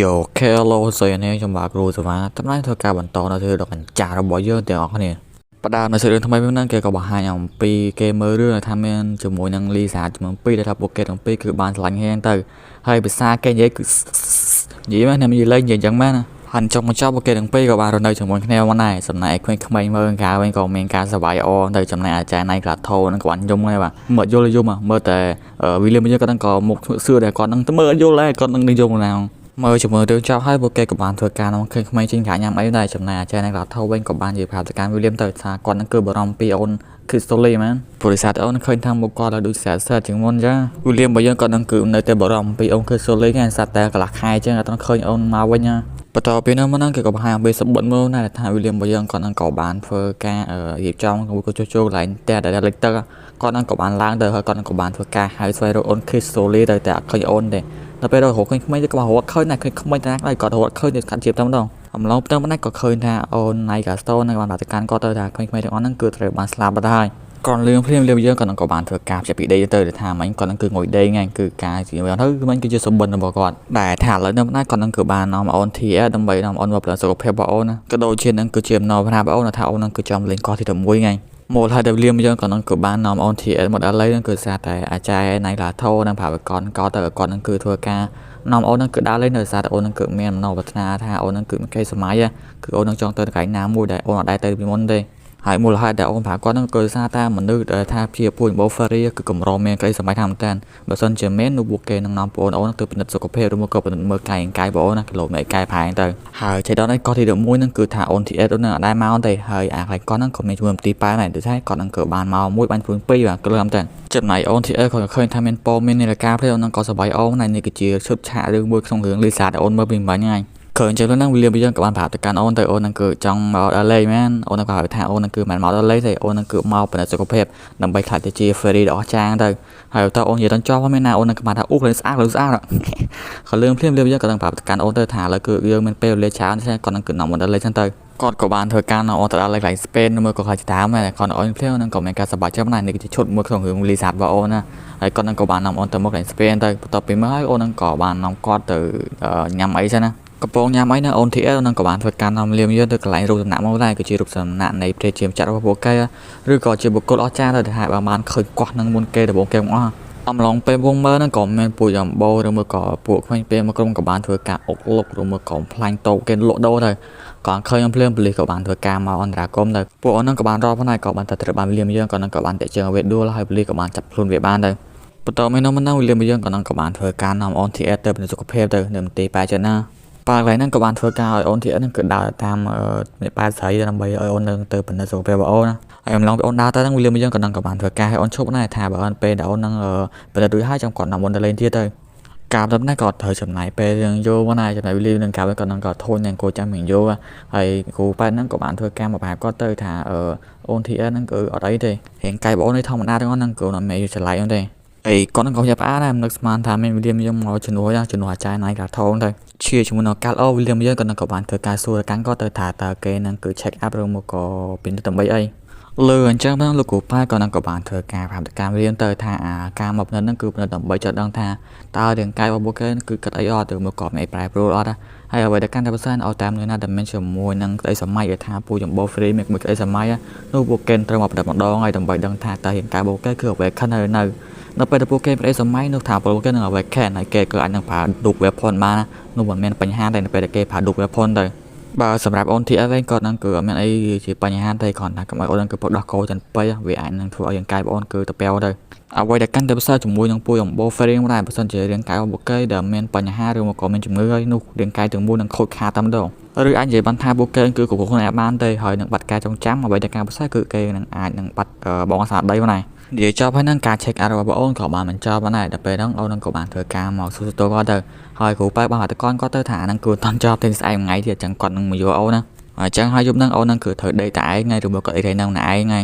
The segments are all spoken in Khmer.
Yo hello សួស្តីអ្នកខ្ញុំបាទគ្រូសវ៉ាតំណាងធ្វើការបន្តនៅធ្វើដល់កញ្ចាស់របស់យើងទាំងអស់គ្នាផ្ដើមនៅរឿងថ្មីហ្នឹងគេក៏បង្ហាញអំពីគេមើលរឿងថាមានជាមួយនឹងលីសាចំនួន2ដែលថាពួកគេទាំងពីរគឺបានឆ្លាញ់គ្នាទៅហើយភាសាគេនិយាយគឺនិយាយមែននិយាយលេងនិយាយអញ្ចឹងមែនណាហើយចុងបញ្ចប់ពួកគេទាំងពីរក៏បានរស់នៅជាមួយគ្នាមកដែរចំណែកក្មេងៗមើលកាវិញក៏មានការសប្បាយអទៅចំណែកអាចារ្យណៃក្លាថូហ្នឹងក៏បានយំដែរបាទមើលយល់យំមើលតែវីលៀមយើងក៏ហ្នឹងក៏មុខសឿដែរគាត់ហ្នឹងទៅមើលយល់ដែរគាត់នឹងយំណាមើលជាមួយរឿងចប់ហើយពួកគេក៏បានធ្វើការនាំឃើញក្មេងចេញក្រៅញ៉ាំអីដែរចំណែកអាចារ្យណៃក្លាថូវិញក៏បាននិយាយប្រាប់ទៅកាន់វីលៀមទៅថាគាត់ហ្នឹងគឺបារម្ភពីអូនគីស្តូលីមែនព្រោះដោយសារតែអូនឃើញថាមុខគាត់ដូចស្អាតស្អាតជាងមុនចឹងវីលៀមរបស់យើងក៏នឹងគឺនៅតែបារម្ភពីអូនគីស្តូលីហ្នឹងស្អាតតែកន្លះខែចឹងអត់ឃើញអូនមកវិញណាបន្ទាប់ពីនោះមកហ្នឹងគេក៏បង្ហាញអំពីសម្បត្តិមើលដែរថាវីលៀមរបស់យើងគាត់នឹងក៏បានធ្វើការរៀបចំក៏ជួសជុលកន្លែងផ្ទះដែលលិចទឹកគាត់នឹងក៏បានឡើងទៅហើយគាត់នឹងក៏បានធ្វើការហៅស្វែងរកអូនគីស្តូលីទៅតែអត់ឃើញអូនទេដល់ពេលរកឃើញក្មេងទៅក៏រកឃើញដែរឃើញក្មេងតាណាគាត់រកឃើញទៅកាត់ជាតែម្ដងអំឡុងផ្ទឹមនេះក៏ឃើញថាអូនណៃកាស្តូនឹងបានបាតកាន់គាត់ទៅថាក្មេងៗទាំងអស់ហ្នឹងគឺត្រូវបានស្លាប់បាត់ហើយគាត់លឿងភ្លាមលឿងយើងក៏នឹងក៏បានធ្វើការភ្ជាប់ពីដីទៅថាមិញគាត់នឹងគឺងុយដេកហ្នឹងគឺការជាទៅគឺមិញគឺជាសម្បត្តិរបស់គាត់ដែលថាឥឡូវនេះគាត់នឹងគឺបាននាំអូន TL ដើម្បីនាំអូនមកផ្ដល់សុខភាពរបស់អូនណាក៏ដូចជានឹងគឺជាអំណរប្រាប់អូនថាអូននឹងគឺចង់លេងកោះទី11ថ្ងៃមូលហេតុដែលលៀមយើងក៏នឹងក៏បាននាំអូន TL មកដល់ឡៃហ្នឹងគឺសារតែអាចារ្យណៃឡាថូនិងប្រាប់ឲ្យកនកោទៅគាត់នឹងគឺធ្វើការនាំអូននឹងគឺដើរលេងនៅសារតែអូននឹងគឺមានអំណរប្រាថ្នាថាអូននឹងគឺមានគេសម័យគឺអូននឹងចង់ទៅកន្លែងណាមួយដែលអូនអត់ដែលទៅពីមុនទេហើយមូលហេតុដែលអូនប្រាប់គាត់ហ្នឹងគឺសារតែមនុស្សដែលថាជាពួកបូហ្វេរីគឺកម្រមានក្តីសម័យថាមែនតើបើសិនជាមែននោះពួកគេនឹងនាំបងអូនទៅពិនិត្យសុខភាពឬមកក៏ពិនិត្យមើលកាយកាយបងអូនណាគីឡូមេកាយផែងទៅហើយចៃដន្យនេះកោះទី11ហ្នឹងគឺថាអូន TS អូននឹងអត់ដែរមកទេហើយអាកន្លែងកោះហ្នឹងក៏មានជាមួយមន្ទីរប៉ែដែរដូចថាគាត់នឹងក៏បានមកមួយបាញ់ព្រួយពីរបាទគឺលំតែចំណែកអូន TL គាត់ក៏ឃើញថាមានពណ៌មាននាឡិកាភ្លាមអូននឹងក៏សប្បាយអូនហើយនេះគឺជាឈុតឆាករឿងមួយក្នុងរឿងលីសាដែលអូនមើលពីមិញហ្នឹងឃើញចឹងហ្នឹងវិលៀមយើងក៏បានប្រាប់ទៅកាន់អូនទៅអូនហ្នឹងគឺចង់មកដល់លេងមែនអូនហ្នឹងក៏ហៅថាអូនហ្នឹងគឺមិនមកដល់លេងទេអូនហ្នឹងគឺមកពិនិត្យសុខភាពដើម្បីខ្លាចទៅជា fairy ដ៏អស្ចារ្យទៅហើយតើអូននិយាយដល់ចប់ហើយមានណាអូនហ្នឹងក៏បានថាអូខ្លួនស្អាតខ្លួនស្អាតក៏លឿងភ្លាមលឿងយើងក៏នឹងប្រាប់ទៅកាន់អូនទៅថាឥឡូវគឺយើងមានពេលវេលាច្រើនទេគាត់នឹងគឺនាំអូនដល់លេងចឹងទៅគាត់ក៏បានធ្វើការនាំអូនទៅដល់កន្លែងស្ពេនមើលក៏ខ្លាចតាមដែរគាត់អូនភ្លាមហ្នឹងក៏មានការសប្បាយចិត្តណាស់នេះគឺជាឈុតមួយក្នុងរឿងលីសាតរបស់អូនណាហើយគាត់នឹងក៏បាននាំអូនទៅមកកន្លែងស្ពេនទៅបន្ទាប់ពីមកហើយអូននឹងក៏បាននាំគាត់ទៅញ៉ាំអីសិនណាកំពងញ៉ាំអីណាអូន TL នឹងក៏បានធ្វើការនាំលៀមយើងទៅកន្លែងរូបសំណាកមកដែរគឺជារូបសំណាកនៃព្រះជាម្ចាស់របស់ពួកគេឬក៏ជាបុគ្គលអស្ចារ្យទៅថាបើបានឃើញកោះនឹងមុនគេដំបូងគេមកអស់អំឡុងពេលវងមើលហ្នឹងក៏មានពួកយ៉ាំបូឬមួយក៏ពួកក្មេងពេលមកក្រុមក៏បានធ្វើការអុកលុកឬមួយក៏ផ្លាញ់តូបគេលក់ដូរទៅក៏ឃើញភ្លាមប៉ូលីសក៏បានធ្វើការមកអន្តរាគមន៍ទៅពួកអូនហ្នឹងក៏បានរាប់ផងដែរក៏បានតែត្រូវបានលៀមយើងក៏នឹងក៏បានតាក់ជើងឲ្យវាដួលហើយប៉ូលីសក៏បានចាប់ខ្លួនវាបានទៅបន្តមកនោះមកលៀមយើងក៏នឹងក៏បានធ្វើការនាំអូន TL ទៅពិនិត្យសុខភាពទៅនៅមន្ទីរប៉ែចិនណាប៉ាកន្លែងហ្នឹងក៏បានធ្វើការឲ្យអូន TL ហ្នឹងគឺដើរតាមប៉ែស្រីដើម្បីឲ្យអូននឹងទៅពិនិត្យសុខភាពរបស់អូនណាហើយអំឡុងពីអូនដើរទៅហ្នឹងវិលៀមយើងក៏នឹងក៏បានធ្វើការឲ្យអូនឈប់ដែរថាបើអូនពេលដែលអូននឹងពិនិត្យរួចហើយចាំគាត់នាំអូនទៅលេងទៀតទៅកាលទៅនេះក៏ត្រូវចំណាយពេលរឿងយូរមកដែរចំណាយវេលានឹងកាលក៏នឹងក៏ធុញនឹងគោចាំរឿងយូរហើយគ្រូប៉ែតហ្នឹងក៏បានធ្វើការមកប្រាប់គាត់ទៅថាអូន TL ហ្នឹងគឺអត់អីទេរាងកាយបងអូននេះធម្មតាទាំងអស់ហ្នឹងគឺអត់មានចម្លែកទេអីគាត់នឹងក៏យ៉ាប់ផ្អាដែរមិននឹកស្មានថាមានវិលៀមយើងមកជំនួយជំនួយអាចារ្យណៃកាថងទៅជាជាមួយនឹងកាល់អូវិលៀមយើងក៏នឹងក៏បានធ្វើការសួរកាន់គាត់ទៅថាតើគេនឹងគឺ check up ឬមកក៏ពិនិត្យដើម្បីអីលើអញ្ចឹងផងលោកគ្រូប៉ែក៏នឹងក៏បានធ្វើការប្រាប់ទៅកម្មរៀនទៅថាអាការមកពិនិត្យហ្នឹងគឺពិនិត្យដើម្បីចង់ដឹងថាតើរាងកាយរបស់ពួកគេគឺគិតអីអត់ឬមកក៏មានអីប្រែប្រួលអត់ហើយអ្វីដែលកាន់តែប្រសើរឲ្យតាមនៅណាដែលមានជាមួយនឹងក្តីសម័យឲ្យថាពូចម្បូ free មានមួយក្តីសម័យនោះពួកគេត្រូវមកពិនិត្យម្ដងហើយដើម្បីដឹងថាតើរាងកាយរបស់គេគឺអ្វីខិនហើយនៅនៅពេលដែលពួកគេប្តីសម័យនោះថាពួកគេនឹងអ្វីខែហើយគេក៏អាចនឹងប្រើ dupe weapon បាននោះមិនមានបញ្ហាទេនៅពេលដែលគេប្រើ dupe weapon ទៅបើសម្រាប់អូន TL វិញគាត់នឹងគឺអត់មានអីជាបញ្ហាទេគ្រាន់តែកុំឲ្យអូននឹងគឺពុកដោះគោចិនពេកវាអាចនឹងធ្វើឲ្យរាងកាយបងអូនគឺទៅពាវទៅអ្វីដែលកាន់តែប្រសើរជាមួយនឹងពួយអំបូហ្វេរៀងដែរបើសិនជារាងកាយរបស់គេដែលមានបញ្ហាឬមកក៏មានជំងឺហើយនោះរាងកាយទាំងមូលនឹងខូចខាតតែម្ដងឬអាចនិយាយបានថាពួកគេគឺគ្រប់គ្រងខ្លួនឯងបានទេហើយនឹងបាត់ការចងចាំអ្វីដែលការប្រសើរគឺគេនឹងអាចនឹងបាត់បងស្មារតីផងដែរនិយាយចប់ហើយហ្នឹងការ check out របស់អូនក៏បានបញ្ចប់ដែរដល់ពេលហ្នឹងអូននឹងក៏បានធ្វើការមកសួរទទួលគាត់ទៅហើយគ្រូប៉ែបានអត្តកនគាត់ទៅថាហ្នឹងគឺអត់ចប់ទេស្អែកមួយថ្ងៃទៀតអញ្ចឹងគាត់នឹងមកយកអូនណាអញ្ចឹងហើយយប់ហ្នឹងអូនហ្នឹងគឺត្រូវដេកតែឯងថ្ងៃឬមកក៏អីហ្នឹងឯងថ្ង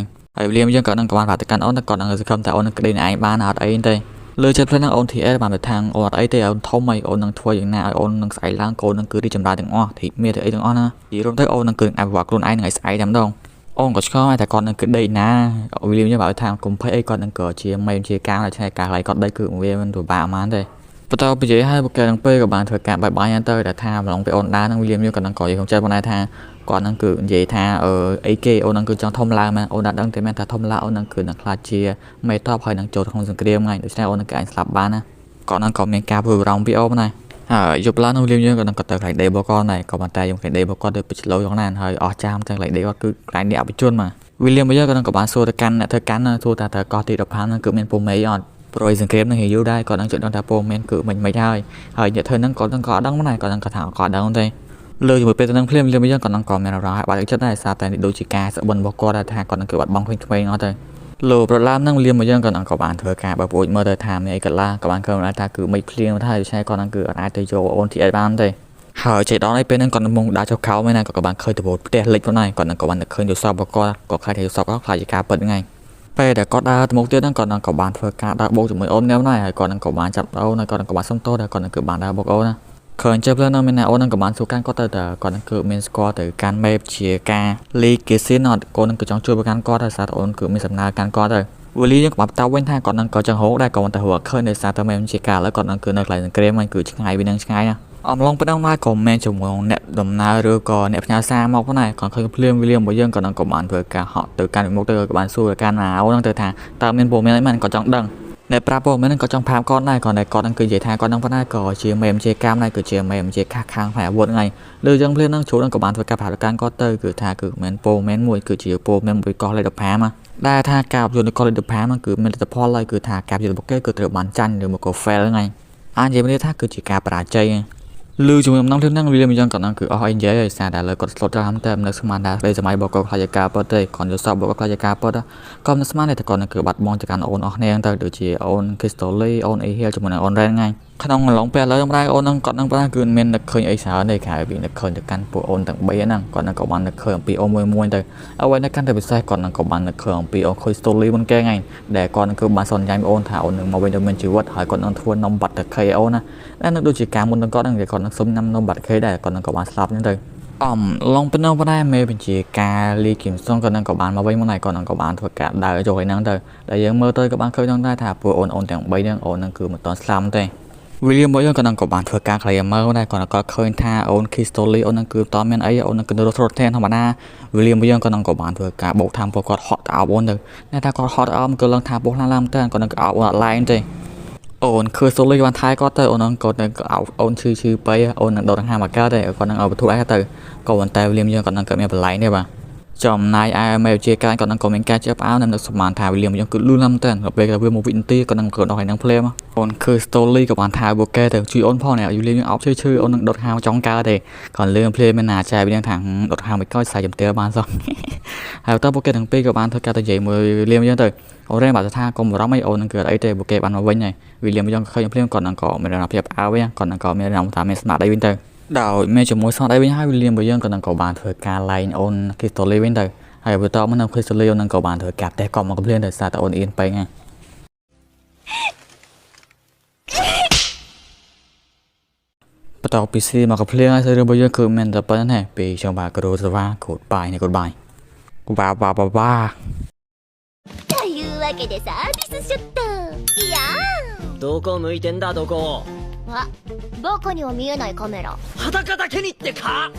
ៃហើយវលៀមយើងក៏នឹងក៏បានប្រាប់ទៅកាន់អូនតែគាត់នឹងសង្ឃឹមថាអូននឹងក្តីឯងបានអត់អីទេលើចិត្តផ្លូវហ្នឹងអូន TL បានទៅថាអូនអត់អីទេអូនធំហើយអូននឹងធ្វើយ៉ាងណាឲ្យអូននឹងស្អែកឡើងកូននឹងគឺរីកចម្រើនទាំងអស់ធីមានតែអីទាំងអស់ណានិយាយរួមទៅអូននឹងគឺអភិវឌ្ឍខ្លួនឯងនឹងឲ្យស្អែកតែម្ដងអូនក៏ឆ្ងល់តែគាត់នឹងគឺដេកណាវិលៀមយើងបើថាកុំភ័យអីគាត់នឹងក៏ជាមេជាការតែឆ្នៃការឡៃគាត់ដេកគឺវាមិនពិបាកហ្មងទេ បន្តពីនិយាយហើយពួកគេទាំងពីរក៏បានធ្វើការបាយបាយទៅដែលថាម្លងពេលអូនដើរនឹងវិលៀមយើងក៏នឹងក៏និយាយក្នុងចិត្តបងដែរថាគាត់នឹងគឺនិយាយថាអឺអីគេអូននឹងគឺចង់ធំឡើងមែនអូនដឹងទេមែនថាធំឡើងអូននឹងគឺនឹងខ្លាចជាមេតបហើយនឹងចូលក្នុងសង្គ្រាមហ្នឹងដូច្នេះអូននឹងគឺអាចស្លាប់បានណាគាត់នឹងក៏មានការព្រួយបារម្ភពីអូនដែរហើយយប់ឡើងនោះលៀមយើងក៏នឹងក៏ទៅកន្លែងដេរបស់គាត់ដែរក៏ប៉ុន្តែយើងកន្លែងដេរបស់គាត់ទៅពិចលោយ៉ាងណាហើយអស់ចាំទាំងកន្លែងដេគាត់គឺកន្លែងនេះអភិជនមកវិលៀមយើងក៏នឹងក៏បានសួរទៅកាន់អ្នកធ្វើកាន់សួរថាតើកោះទី15ហ្នឹងគឺមានពុំមេអត់ប្រួយសង្គ្រាមនឹងយូរដែរគាត់នឹងជិតដឹងថាពុំមានគឺមិនមិនហើយហើយអ្នកធ្វើហ្នឹងគាត់នឹងក៏អត់ដឹងដែរគាត់នឹងក៏ថាគាត់ដឹងទេលើជាមួយពេលទៅនឹងភ្លាមលៀមយើងក៏នឹងក៏មានអារម្មណ៍បាក់ទឹកចិត្តដែរសារតែនេះដូចជាការសបិនរបស់គាត់ដែរថាគាត់នឹងគឺបាត់បង់ក្មេងៗអត់ទៅលោកប្រឡាមនឹងលៀមមកយើងក៏នឹងក៏បានធ្វើការបើប្អូនមើលទៅថាមានអីកន្លាក៏បានឃើញដែរថាគឺមិនភ្លៀងថាដូច្នេះគាត់នឹងគឺអត់អាចទៅយកអូនទីអីបានទេហើយចេះដល់ឯពេលហ្នឹងគាត់នឹងមុងដើរចុះខោមែនណាក៏បានឃើញដបូលផ្ទះលិចផងដែរគាត់នឹងក៏បានឃើញយល់សពរបស់គាត់ក៏ខ្លាចថាយល់សពគាត់ខ្លាចជាការពិតហ្នឹងឯងពេលដែលគាត់ដើរទៅមុខទៀតហ្នឹងគាត់នឹងក៏បានធ្វើការដើរបោកជាមួយអូននេះដែរហើយគាត់នឹងក៏បានចាប់អូនហើយគាត់នឹងក៏បានសុំទោសដែរគាត់នឹងគឺបានដើរបោកអូនណាឃើញចេះភ្លើងនៅមានណាអូននឹងក៏បានសួរកាន់គាត់ទៅតើគាត់នឹងគឺមានស្គាល់ទៅកាន់មេបជាការលីគេស៊ីនអត់កូននឹងក៏ចង់ជួយប្រកាន់គាត់ដោយសារតែអូនគឺមានសំណើកាន់គាត់ទៅវលីយើងក៏បានតវិញថាគាត់នឹងក៏ចង់រកដែរក៏មិនតែរកឃើញដោយសារតែមេជាការឥឡូវគាត់នឹងគឺនៅកន្លែងសង្គ្រាមហ្នឹងគឺឆ្ងាយពីនឹងឆ្ងាយណាអំឡុងប៉ុណ្ណឹងមកក៏មានជាមួយអ្នកដំណើរឬក៏អ្នកផ្ញើសារមកផងដែរគាត់ឃើញភ្លាមវិលៀមរបស់យើងក៏នឹងក៏បានធ្វើការហក់ទៅកាន់មុខទៅក៏បានសួរទៅកាន់ណាអូនហ្នឹងទៅថាតើមានព័ត៌មានអីមែនក៏ចង់ដឹងអ្នកប្រាប់ព័ត៌មានហ្នឹងក៏ចង់ប្រាប់គាត់ដែរគាត់តែគាត់ហ្នឹងគឺនិយាយថាគាត់ហ្នឹងប៉ុណ្ណាក៏ជាមេជាកម្មដែរគឺជាមេជាខាខាងផ្នែកអាវុធហ្នឹងឯងលើចឹងភ្លាមហ្នឹងជ្រូកហ្នឹងក៏បានធ្វើការប្រាប់ទៅកាន់គាត់ទៅគឺថាគឺមិនព័ត៌មានមួយគឺជាព័ត៌មានមួយកោះលេខ15ដែលថាការយន្តកោះលេខ15ហ្នឹងគឺមានលទ្ធផលហើយគឺថាការយន្តរបស់គេគឺត្រូវបានចាញ់ឬមកក៏ fail ហ្នឹងឯងអាចនិយាយនេះថាគឺជាការបរាជ័យលឺជាមួយអំណងភ្លាមហ្នឹងវាមិនយ៉ាងក៏ហ្នឹងគឺអស់អីនិយាយហើយសារតែលើគាត់ស្លុតចាំតែនៅស្មានថាស្ដីសម័យបកខ្លាចការពិតទេគាត់យល់សពបកខ្លាចការពិតក៏មិនស្មានទេតែគាត់នឹងគឺបាត់បង់ទៅកាន់អូនអស់គ្នាទៅដូចជាអូន Crystal អូនអេហៀលជាមួយនឹងអូនរ៉េនហ្នឹងក្នុងឡុងពេលឥឡូវខ្ញុំដែរអូនហ្នឹងគាត់នឹងប្រាគឺមាននឹកឃើញអីច្រើនទេក្រៅពីនឹកឃើញទៅកាន់ពួកអូនទាំង3ហ្នឹងគាត់នឹងក៏បាននឹកឃើញអំពីអូនមួយមួយទៅអ្វីនៅកាន់តែពិសេសគាត់នឹងក៏បាននឹកឃើញអំពីអូន Crystal មុនគេហ្នឹងដែលគាត់នឹងគឺបានសន្យាអូនថាអូននឹងមកវិញទៅមានជីវិតហើយគាត់នឹងធ្វើនំបាត់តខីអូនណាតែនឹងដូចជាការមុននឹងគាត់ហ្នឹងគាត់នឹងសុំញ៉ាំនំបាត់ខីដែរគាត់នឹងក៏បានស្លាប់ហ្នឹងទៅអំឡុងប៉ុណ្ណឹងប៉ុណ្ណេះមេបញ្ជាការលីគីមសុងគាត់នឹងក៏បានមកវិញមកដែរគាត់នឹងក៏បានធ្វើការដើរចូលឯហ្នឹងទៅដែលយើងមើលទៅក៏បានឃើញដែរថាពួកអូនអូនទាំង3ហ្នឹងអូនហ្នឹងគឺមិនទាន់ស្លាប់ទេវិលៀមរបស់យើងក៏នឹងក៏បានធ្វើការក្លៃមើលដែរគាត់ក៏ឃើញថាអូន Crystal អូននឹងគឺតមានអីអូននឹងគឺរត់រត់ធម្មតាវិលៀមរបស់យើងក៏នឹងក៏បានធ្វើការបោកថាមពួកគាត់ហក់ទៅអោបអូនទៅតែថាគាត់ហក់ទៅអោបគឺឡើងថាពោះឡើងឡើងតែគាត់នឹងក៏អោបអូនអត់ឡើងទេអូន Crystal បានថែគាត់ទៅអូននឹងគាត់នឹងក៏អោបអូនឈឺឈឺប៉ៃអូននឹងដុតដង្ហើមមកកើតទេគាត់នឹងឲ្យបទុះឯងទៅក៏ប៉ុន្តែវិលៀមយើងក៏នឹងក៏មានបន្លែងទេបាទចំណែកឯមេជាការគាត់នឹងក៏មានការជឿផ្អើលនៅស្មានថាវិលៀមយើងគឺលឿនណាស់មែនដល់ពេលវាមកវិនាទីគាត់នឹងក៏ដល់ហើយនឹងភ្លាមអូនគឺ story ក៏បានថាបូកេទៅជួយអូនផងនេះវិលៀមយើងអោបឈឺឈឺអូននឹងដុតហាវចង់កើតទេគាត់លឿនភ្លាមមានណាចែវិលៀមថាដុតហាវមិនកោចខ្សែចំទាលបានសោះហើយតើបូកេទាំងពីរក៏បានធ្វើការទៅនិយាយមួយវិលៀមយើងទៅអូនរ៉េបាទថាកុំបារម្ភអីអូននឹងគឺអីទេបូកេបានមកវិញហើយវិលៀមយើងឃើញភ្លាមគាត់នឹងក៏មានអារម្មណ៍ភាពផ្អើលវិញគាត់នឹងក៏មានអារម្មណ៍ថាមានស្មារតីវិញទៅដោយមានជាមួយស្មារតីវិញហើយវិលៀមរបស់យើងក៏នឹងក៏បានធ្វើការឡែងអូន Crystal វិញទៅហើយបន្តមកនៅ Crystal អូននឹងក៏បានធ្វើការផ្ទះកប់មកកំភ្លៀងដោយសារតែអូនអៀនពេកហ្នឹងបន្តពីស៊ីមកកំភ្លៀងហើយរឿងរបស់យើងគឺមានតែប៉ុណ្្នឹងទេពីខ្ញុំបាទគ្រូសវ៉ាគូតបាយនេះគូតបាយវ៉ាវ៉ាវ៉ា というわけでサービスショットいやどこ向いてんだどこーあバカには見えないカメラ裸だけにってか。